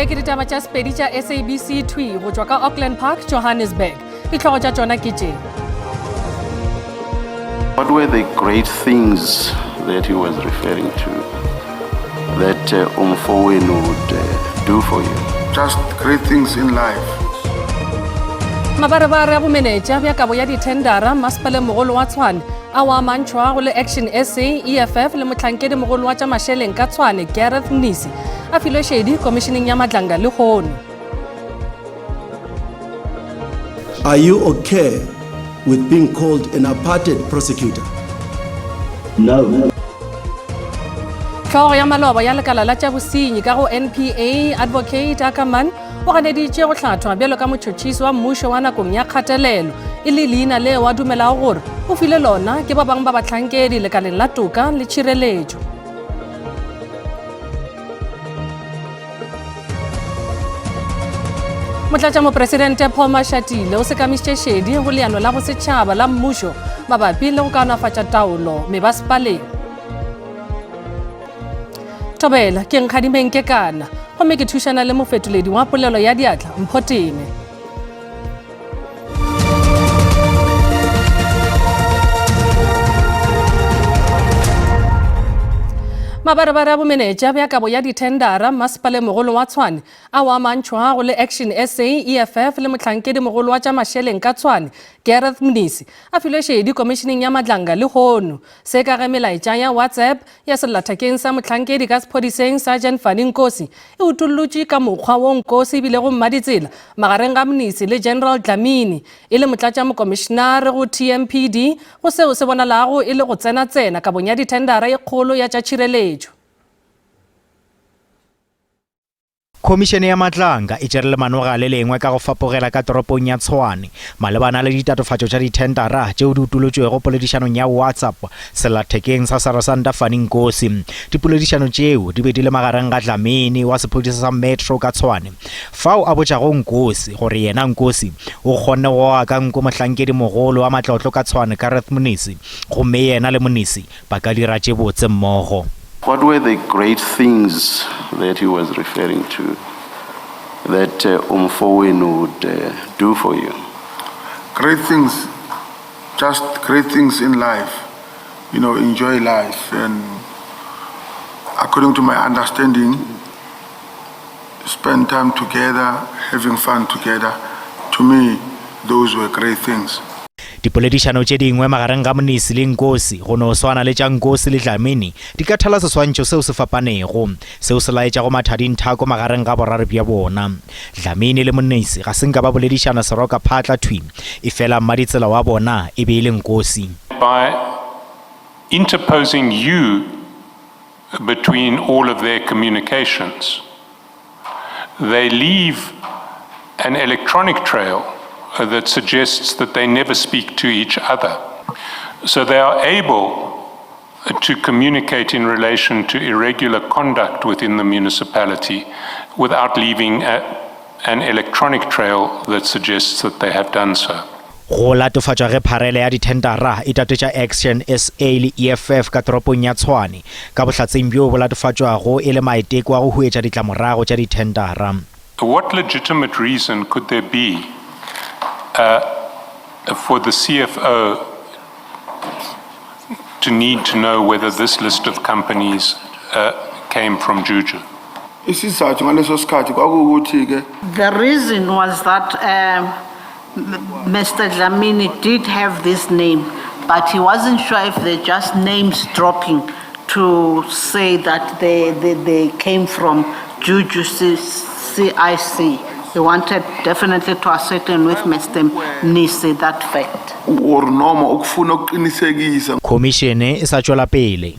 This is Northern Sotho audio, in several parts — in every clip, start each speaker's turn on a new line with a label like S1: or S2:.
S1: Tše ke ditaba tša Sepedi tša SABC thwi go tšwa ka Auckland Park, Johannesburg. Dihlogo tša tšona ke tše.
S2: What were the great things that he was referring to that uh, Umfowenu would uh, do for you?
S3: Just great things in life.
S1: Mabarebare a bomenetša bja kabo ya dithendara masepaleng mogolo wa Tshwane ao a mantšhwago le Action SA, EFF le mohlankedi mogolo wa tša mašeleng ka Tshwane Gareth Mnisi a filwe šedi komišeneng ya Madlanga lehono.
S4: Are you okay with being called an apartheid prosecutor?
S5: No.
S1: Hlogo ya maloba ya lekala la tša bosenyi ka go NPA Advocate Ackerman o ganeditše go hlathwa bjalo ka motšhotšhisi wa mmušo wa nakong ya kgatelelo e le leina leo a dumelago gore o file lona ke ba bangwe ba bahlankedi lekaleng la toka le tšhireletšo. Motlatšamopresidente Paul Mashatile o sekamišitše šedi go leano la bosetšhaba la mmušo mabapi le go kaonafatša taolo mebasepaleng. Thobela, ke Nkgadimeng Kekana gomme ke thušana le mofetoledi wa polelo ya diatla Mpho Teme. Mabarebare a bomenetša bja kabo ya dithendara masepaleng mogolo wa Tshwane ao a mantšhwago le Action SA, EFF le mohlankedi mogolo wa tša mašeleng ka Tshwane Gareth Mnisi a filwe šedi komišeneng ya Madlanga lehono. Se ka ge melaetša ya WhatsApp ya sellathekeng sa mohlankedi ka sephodiseng Sergeant Fanny Nkosi e utollotšwe ka mokgwa wo Nkosi e bilego mmaditsela magareng ga Mnisi le General Dlamini e le motlatšamokomišenare go TMPD go seo se bonalago e le go tsenatsena kabong ya dithendara e kgolo ya tša tšhireletšo.
S6: Khomišene ya Matlanga e tšere lemanoga le lengwe ka go fapogela ka toropong ya Tshwane malebana le ditatofatšo tša dithendara tšeo di utolotšwego poledišanong ya WhatsApp sellathekeng sa Sarasanta Fanny Nkosi. Dipoledišano tšeo di be di le magareng ga Dlamini wa sephodisa sa Metro ka Tshwane fao a botšago Nkosi gore yena Nkosi o kgonne go goga ka nko mohlankedi mogolo wa matlotlo ka Tshwane Gareth Mnisi gomme yena le Mnisi ba ka dira tše botse mmogo.
S2: What were the great things that he was referring to that uh, Umfowenu would uh, do for you?
S3: Great things, just great things in life. You know, enjoy life. And according to my understanding, spend time together, having fun together. To me, those were great things.
S6: Dipoledišano tše dingwe magareng ga Mnisi le Nkosi, go no swana le tša Nkosi le Dlamini, di ka thala seswantšho seo se fapanego, seo se laetšago mathadinthako magareng ga boraro bja bona. Dlamini le Mnisi ga se nka ba boledišana seroka phatla thwi, efela mmaditsela wa bona e be e le Nkosi.
S7: By interposing you between all of their communications, they leave an electronic trail that suggests that they never speak to each other. So they are able to communicate in relation to irregular conduct within the municipality without leaving a, an electronic trail that suggests that they have done so.
S6: Go latofatšwa ge pharele ya dithendara e tatetša Action SA le EFF ka toropong ya Tshwane, ka bohlatseng bjo bo latofatšwago e le maiteko a go huetša ditlamorago tša dithendara.
S7: What legitimate reason could there be for the CFO to need to know whether this list of companies came from Juju?
S3: Isizathu ngaleso sikhathi kwakuwukuthi-ke
S8: The reason was that um, Mr. Dlamini did have this name, but he wasn't sure if they're just names dropping to say that they, they, they came from Juju CIC. He wanted definitely to ascertain with Mr. Mnisi that fact.
S3: Or noma ukufuna ukuqinisekisa.
S6: Khomišene e sa tšwela pele.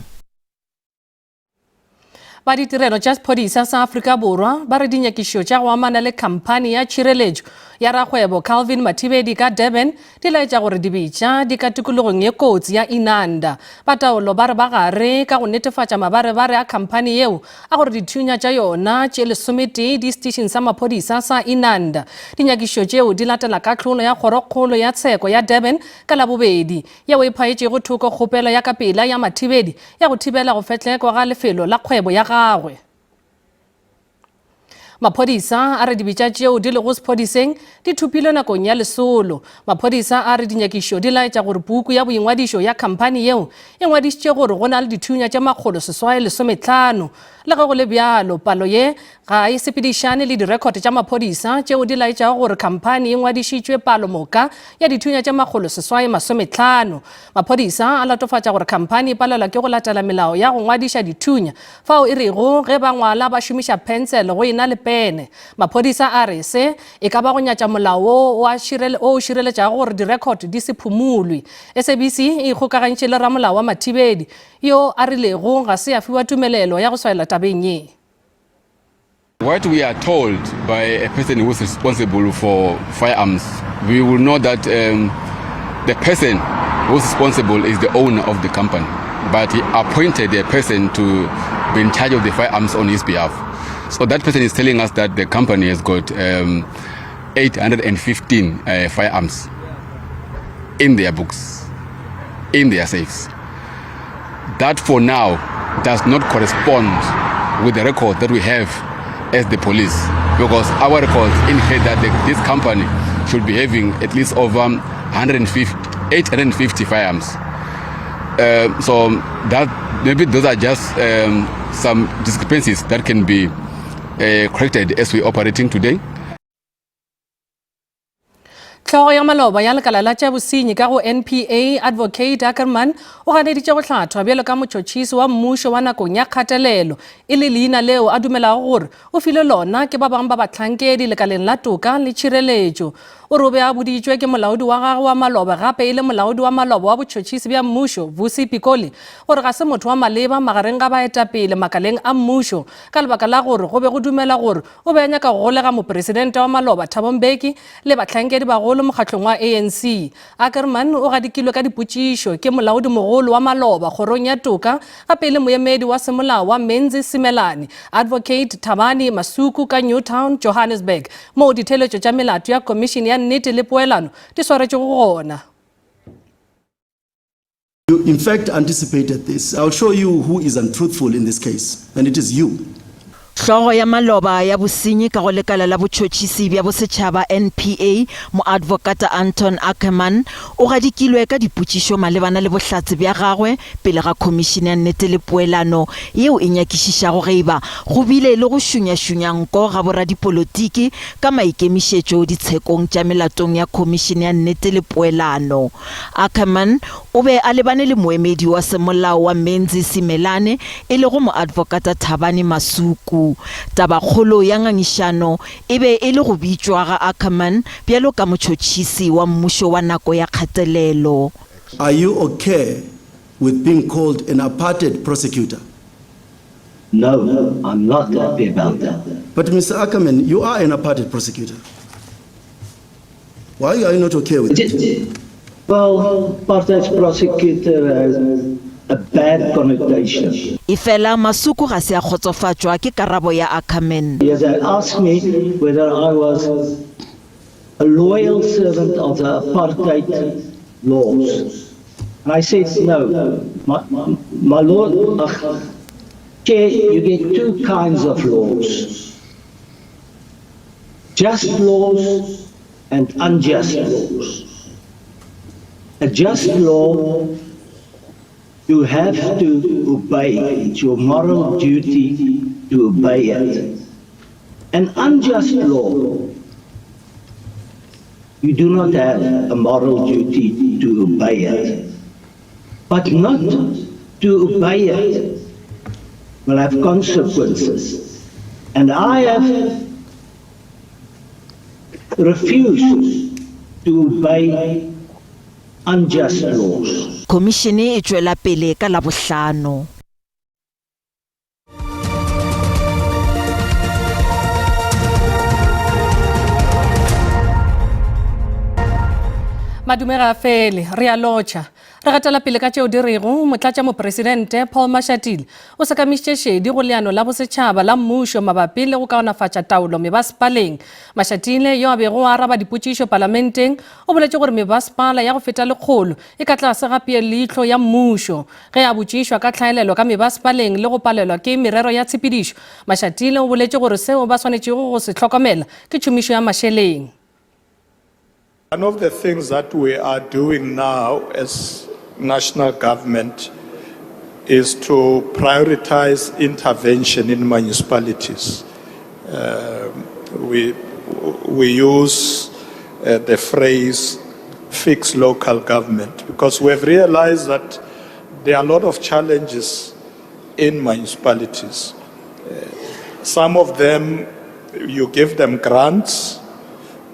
S1: Ba ditirelo tša sephodisa sa Afrika Borwa ba re dinyakišišo tša go amana le khamphani ya tšhireletšo ya rakgwebo Calvin Mathibedi ka Durban di laetša gore dibetša di ka tikologong ye kotsi ya Inanda. Ba taolo ba re ba gare ka go netefatša mabarebare a khamphani yeo a gore dithunya tša yona tše lesometee di setišing sa maphodisa sa Inanda. Dinyakišišo tšeo di latela kahlolo ya Kgorokgolo ya Tsheko ya Durban ka Labobedi yeo e phaetšego thoko kgopelo ya ka pela ya Mathibedi ya go thibela go fetlekwa ga lefelo la kgwebo ya gagwe. Maphodisa a re dibetša tšeo di lego sephodiseng di thopilwe nakong ya lesolo. Maphodisa a re dinyakišo di laetša gore puku ya boingwadišo ya khamphani yeo e ngwadišitše gore go na le dithunya tše 815. Le ge go le bjalo, palo ye ga e sepedišane le direkhoto tša maphodisa tšeo di laetšago gore khamphani e ngwadišitšwe palo moka ya dithunya tše 850. Maphodisa a latofatša gore khamphani e palelwa ke go latela melao ya go ngwadiša dithunya fao e rego ge ba ngwala ba šomiša pencil go e na le pene. Maphodisa a re se e ka ba go nyatša molao wo o šireletšago gore direkhoto di se phumolwe. SABC e ikgokagantše le ramolao wa Mathibedi yo a rilego ga se a fiwa tumelelo ya go swaela tabeng ye.
S9: What we are told by a person who is responsible for firearms, we will know that um, the person who is responsible is the owner of the company, but he appointed a person to be in charge of the firearms on his behalf. So that person is telling us that the company has got um, 815 uh, firearms in their books, in their safes. That for now does not correspond with the record that we have as the police because our records indicate that the, this company should be having at least over 150, 850 firearms. Uh, so that maybe those are just um, some discrepancies that can be uh, corrected as we're operating today.
S1: Hlogo ya maloba ya lekala la tša bosenyi ka go NPA, Advocate Ackermann, o ganeditše go hlathwa bjalo ka motšhotšhisi wa mmušo wa nakong ya kgatelelo, e le leina leo a dumelago gore o filwe lona ke ba bangwe ba bahlankedi lekaleng la toka le tšhireletšo. O re o be a boditšwe ke molaodi wa gagwe wa maloba gape e le molaodi wa maloba wa botšhotšhisi bja mmušo, Vusi Pikoli, gore ga se motho wa maleba magareng ga baetapele makaleng a mmušo ka lebaka la gore go be go dumelwa gore O be a nyaka go golega mopresidente wa maloba Thabo Mbeki le bahlankedi bagolo mokgahlong wa ANC. Ackermann o gadikilwe ka dipotšišo ke molaodimogolo wa maloba kgorong ya toka gape e le moemedi wa semolao wa Menzi Simelane, Advocate Thabani Masuku ka Newtown, Johannesburg, moo ditheeletšo tša melato ya Komišene ya Nnete le Poelano di swaretšwego gona.
S4: You in fact anticipated this. I'll show you who is untruthful in this case, and it is you.
S10: Hlogo ya maloba ya bosenyi ka go lekala la botšhotšhisi bja bosetšhaba, NPA, Moadvokata Anton Ackermann, o gadikilwe ka dipotšišo malebana le bohlatse bja gagwe pele ga Khomišene ya Nnete le Poelano yeo e nyakišišago ge eba go bile le go šunyašunya nko ga boradipolotiki ka maikemišetšo ditshekong tša melatong ya Khomišene ya Nnete le Poelano. Ackermann o be a lebane le moemedi wa semolao wa Menzi Simelane e lego moadvokata Thabani Masuku. Tabakgolo ya ngangišano e be e le go bitšwa ga Ackermann bjalo ka motšhotšhisi wa mmušo wa nako ya kgatelelo.
S4: Are you okay with being called an apartheid prosecutor?
S5: No, I'm not happy about that.
S4: But Mr. Ackermann, you are an apartheid prosecutor. Why are you not okay with it?
S5: Well, apartheid prosecutor has a bad connotation.
S10: Efela Masuku ga se a kgotsofatšwa ke karabo ya Ackerman.
S5: He has asked me whether I was a loyal servant of the apartheid laws. And I said, no. My, my lord, ach, chair, you get two kinds of laws. Just laws and unjust laws. A just law you have to obey. It's your moral duty to obey it. An unjust law, you do not have a moral duty to obey it. But not to obey it will have consequences. And I have refused to obey unjust laws.
S10: Khomišene e tšwela pele ka Labohlano.
S1: Madume ga a fele, re a lotšha. Re gatela pele ka tšeo di rego Motlatšamopresidente Paul Mashatile o sekamišitše šedi go leano la bosetšhaba la mmušo mabapi le go kaonafatša taolo mebasepaleng. Mashatile, yo a bego a araba dipotšišo palamenteng, o boletše gore mebasepala ya go feta lekgolo e ka tlase ga peeleihlo ya mmušo. Ge a botšišwa ka tlhaelelo ka mebasepaleng le go palelwa ke merero ya tshepedišo, Mashatile o boletše gore seo ba swanetšego go se hlokomela ke tšhomišo ya mašeleng.
S11: One of the things that we are doing now as national government is to prioritize intervention in municipalities. We, we use uh, the phrase fix local government because we have realized that there are a lot of challenges in municipalities. Uh, some of them, you give them grants,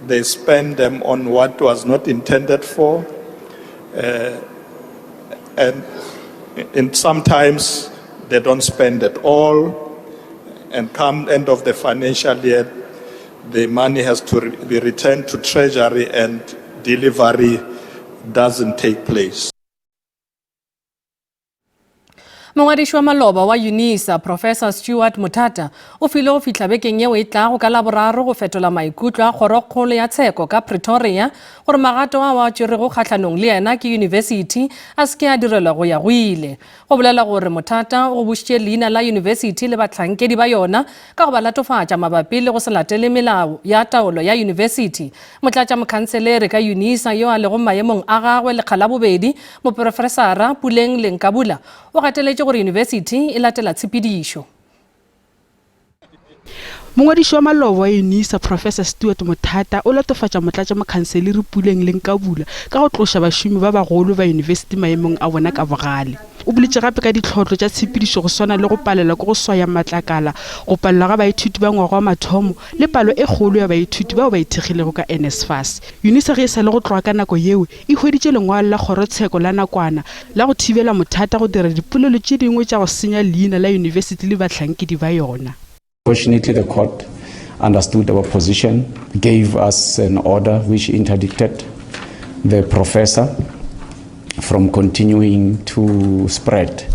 S11: they spend them on what was not intended for. Uh, and, and sometimes they don't spend at all. And come end of the financial year, the money has to re be returned to Treasury and delivery doesn't take place.
S1: Mongwadiši wa maloba wa Unisa, Professor Stewart Motata, o filwe go fihla bekeng yeo e tlago ka Laboraro go fetola maikutlo a Kgorokgolo ya Tsheko ka Pretoria gore magato ao a tšerwego kgahlanong le yena ke yunibesithi a se ke a direlwa go ya go ile. Go bolela gore Motata o gobošitše leina la yunibesithi le bahlankedi ba yona ka go ba latofatša mabapi le go se latele melao ya taolo ya yunibesithi. Motlatšamokhanselere ka Unisa yo a lego maemong a gagwe lekga la bobedi, Moprofesara Puleng Lenkabula, o gateletše gore yunibesithi e latela tshepedišo.
S12: Mongwadiši wa maloba wa Unisa, Professor Stewart Mothata, o latofatša Motlatšamokhanseliri Puleng Lenkabula ka go tloša bašomi ba bagolo ba yunibesithi maemong a bona ka bogale. O boletše gape ka ditlhotlo tša tshepedišo go swana le go palelwa ke go swaya matlakala, go palelwa ga baithuti ba ngwaga wa mathomo le palo e kgolo ya baithuti bao ba ithekgilego ka NSFAS. Unisa ge e sa le go tloga ka nako yeo e hweditše lengwalo la kgorotsheko la nakwana la go thibela Mothata go dira dipolelo tše dingwe tša go senya leina la yunibesithi le bahlankedi ba yona.
S13: Fortunately, the court understood our position, gave us an order which interdicted the professor from continuing to spread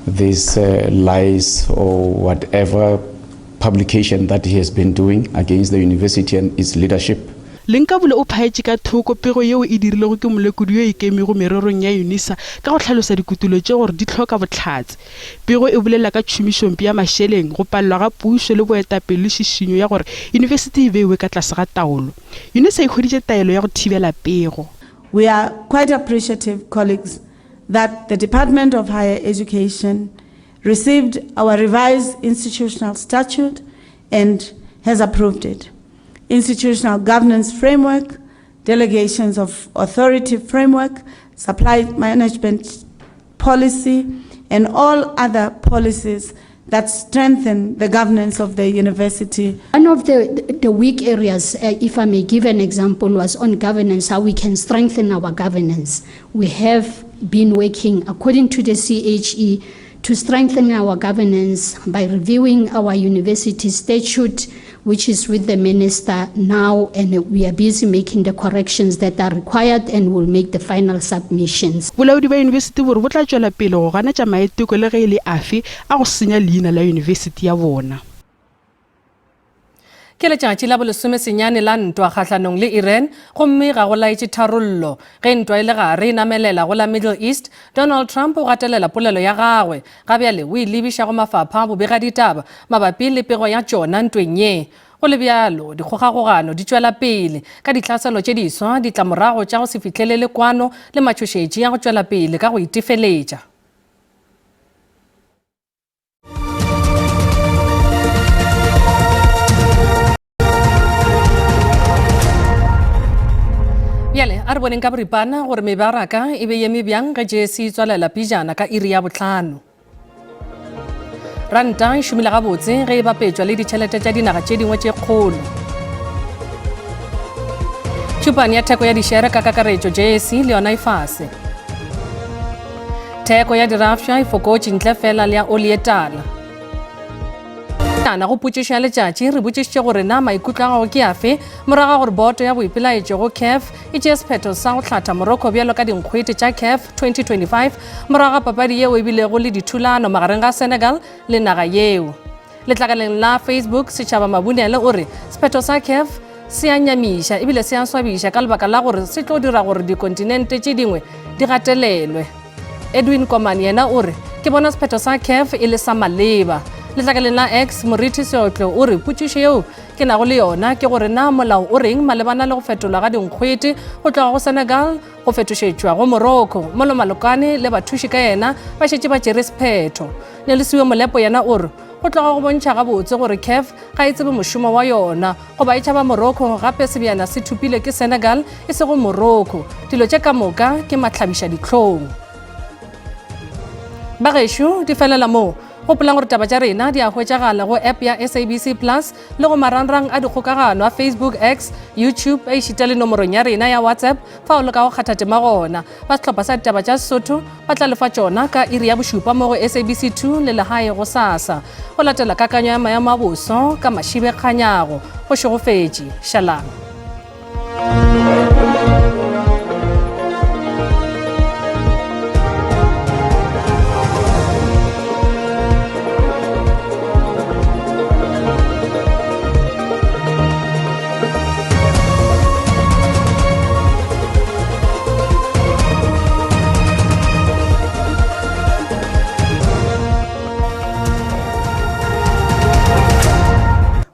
S13: these uh, lies or whatever publication that he has been doing against the university and its leadership.
S12: Lenkabule o phaetše ka thoko pego yeo e dirilwego ke molekodi yo ikemego mererong ya Unisa ka go hlalosa dikutullo tše gore di hloka bohlatse. Pego e bolela ka tšhomišompe ya mašeleng, go palelwa ga pušo le boetapele le šišinyo ya gore yunibesithi e beiwe ka tlase ga taolo. Unisa e hweditše taelo ya go thibela pego.
S14: We are quite appreciative, colleagues, that the Department of Higher Education received our revised institutional statute and has approved it. Institutional governance framework, delegations of authority framework, supply management policy, and all other policies that strengthen the governance of the university.
S15: One of the, the weak areas, uh, if I may give an example, was on governance, how we can strengthen our governance. We have been working according to the CHE to strengthen our governance by reviewing our university statute, which is with the minister now, and we are busy making the corrections that are required and will make the final submissions.
S12: Bolaodi bja yunibesithi bo re bo tla tšwela pele go ganetša maiteko le ge e le afe a go senya leina la yunibesithi ya bona.
S1: Ke letšatši la bolesomesenyane la ntwa kgahlanong le Iran gomme ga go laetše tharollo. Ge ntwa e le gare e namelela go la Middle East, Donald Trump o gatelela polelo ya gagwe. Ga bjale o e lebiša go mafapha a bobegaditaba mabapi le pego ya tšona ntweng ye. Go le bjalo, dikgogakgogano di tšwela pele ka ditlhaselo tše diswa, ditlamorago tša go se fihlelele kwano le matšhošetši a go tšwela pele ka go itefeletša. Bjale a re boneng ka boripana gore mebaraka e be yeme bjang ge JSE e tswalela pejana ka iri ya bohlano. Ranta e šomile gabotse ge e bapetšwa le ditšhelete tša dinaga tše dingwe tše kgolo. Tšhupane ya theko ya dišere ka kakaretšo JSE le yona e fase. Theko ya dirafša e fokotše ntle fela le ya oli e tala. Ana go potšišo ya letšatši re botšišitše gore na maikutlo a gago ke afe morago ga gore boto ya boipelaetšo go CAF e tšee sephetho sa go hlatha Morocco bjalo ka dinkgwete tša CAF 2025 morago ga papadi yeo e bilego le dithulano magareng ga Senegal le naga yeo. Letlakaleng la Facebook, Setšhaba Mabunele o re sephetho sa CAF se a nyamiša ebile se a swabiša ka lebaka la gore se tlo dira gore dikontinente tše dingwe di gatelelwe. Edwin Koman yena o re ke bona sephetho sa CAF e le sa maleba. Letlakaleng la X, Morithi Seotlo o re potšišo yeo ke nago le yona ke gore na molao o reng malebana le go fetolwa ga dinkgwete go tloga go Senegal go fetošetšwa go Morocco molo Malokane le bathuši ka yena ba šetše ba tšere sephetho. Nelisiwe Molepo yena o re go tloga go bontšha gabotse gore CAF ga e tsebe mošomo wa yona goba e tšhaba Morocco gape sebjana se thupile ke Senegal e sego Morocco. Dilo tše ka moka ke mahlabiša dihlong. Bagešo di felela moo. Gopolang gore taba tša rena di a hwetšagala go app ya SABC Plus le go marangrang a dikgokagano a Facebook, X, YouTube ešita le nomorong ya rena ya WhatsApp fao le ka go kgatha tema gona. Ba sehlopha sa ditaba tša Sesotho ba tla lefa tšona ka iri ya bošupa mo go SABC 2 le Lehae gosasa. Go latela kakanyo ya maemo a boso ka Mašibe Kganyago. Go šegofetše. Šalang.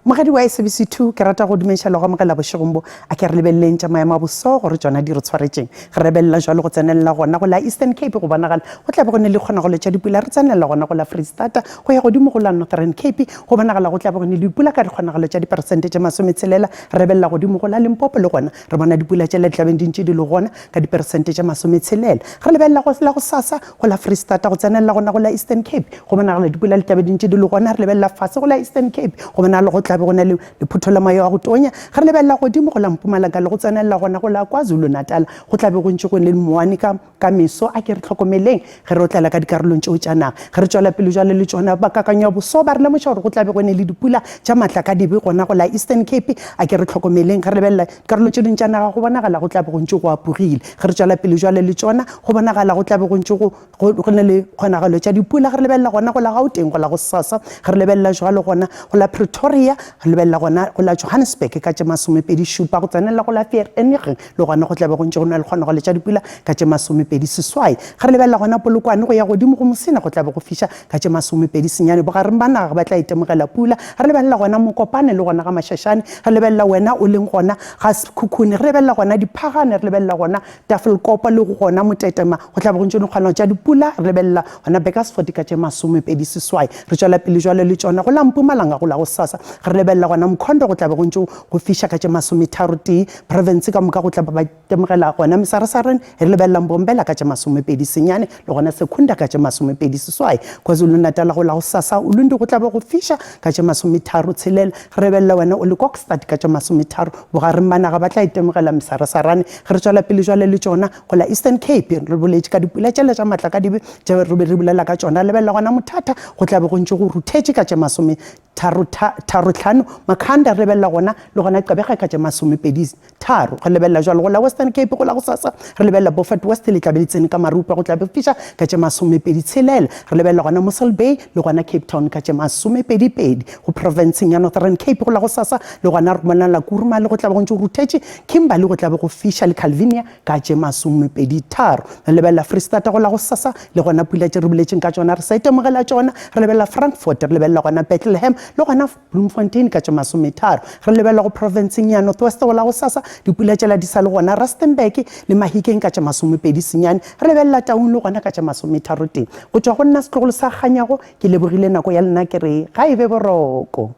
S16: Mogadi wa SABC 2 ke rata go dumediša le go amogela bošegong bo a ke re lebeleleng tša maemo a boso gore tšona di re tshwaretšeng re lebelela jalo go tsenelela gona go la Eastern Cape go bonagala go tla be go ne le kgonagalo tša dipula re tsenelela gona go la Freistata go ya godimo go la Northern Cape go bonagala go tla be go ne le dipula ka dikgonagalo tša diperesente tše masometshela re lebelela godimo go la Limpopo le gona re bona dipula tšela di tlabeng di ntše di le gona ka diperesente tše masometshela re lebelela go la gosasa go la Freistata go tsenelela gona go la Eastern Cape go bonagala dipula di tlabe di ntše di le gona re lebelela fase go la Eastern Cape go bonagala go tlabe go na le lephutho la moya wa go tonya ge re lebelela godimo go la Mpumalanga le go tsenelela gona go la KwaZulu-Natal go tlabe go ntše go le moane ka ka meso a ke re hlokomeleng ge re otlela ka dikarolong tšeo tša naga ge re tšwela pele jwale le tšona ba kakanyo ya boso ba re lemoša gore go tlabe go ne le dipula tša matla ka dibe gona go la Eastern Cape a ke re hlokomeleng ge re lebelela dikarolong tše dingwe tša naga go bonagala go tlabe go ntše go apogile ge re tšwela pele jwale le tšona go bonagala go tlabe go ntše go go na le kgonagalo tša dipula ge re lebelela gona go la Gauteng go la gosasa ge re lebelela jwalo gona go la Pretoria re lebelela gona go la Johannesburg ka tše masomepedi šupa go tsenelela go la Vereeniging le gona go tlabe go ntše go na le kgonagalo tša dipula ka tše masomepedi seswai ge re lebelela gona Polokwane go ya godimo go Musina go tlabe go fiša ka tše masomepedi senyane bogareng ba naga ba tla itemogela pula re lebelela gona Mokopane le gona ga Mashashane re lebelela wena o leng gona ga Sekhukhune re lebelela gona Diphagane re lebelela gona Tafelkopa le go gona Motetema go tla be go ntše dikgwana tša dipula re lebelela gona Burgersfort ka tše masomepedi seswai re tšwela pele jwalo le tšona go la Mpumalanga go la gosasa re lebelela gona Mkhondo go tla be go ntše go fiša ka tše masometharo tee province ka moka go tla ba temogela gona Mesarasarane re lebelela Mbombela ka tše masomepedi senyane le gona Secunda ka tše masomepedi seswai KwaZulu-Natal go la gosasa Ulundi go tla be go fiša ka tše masometharo tshelela re lebelela wena o le Kokstad ka tše masometharo Bogareng ba naga ba tla itemogela mesarasarane ge re tšwela pele jwale le tšona go la Eastern Cape. Re boletše ka dipula tšela tša matlakadibe tše re be re bolela ka tšona. Lebelela gona Mothatha go tla be go ntše go ruthetše ka tše masometharo tharo tlhano. Makhanda re lebelela gona le gona Gqeberha ka tše masomepedi tharo. Re lebelela jwalo go la Western Cape go la gosasa re lebelela Beaufort West le tla be le tsene ka marupa go tla be fiša ka tše masomepedi tshelela. Re lebelela gona Mossel Bay le gona Cape Town ka tše masomepedi pedi. Go profenseng ya Northern Cape go la gosasa le gona re bonala Kuruma le go tla be go ntše go ruthetše, Kimberley go tla be go fiša le Calvinia ka tše masomepedi tharo. Re lebelela Freistata go la gosasa le gona pula tše re boletšeng ka tšona re sa itemogela tšona. Re lebelela Frankfort, re lebelela gona Bethlehem le gona Bloemfontein ka tše masometharo. Re lebelela go profenseng ya North West go la gosasa dipula tšela di sa le gona Rustenburg le Mahikeng ka tše masomepedi senyane. Re lebelela Taung le gona ka tše masometharo tee. Go tšwa go nna setlogolo sa Kganyago ke lebogile nako ya lena ke re ga e be boroko.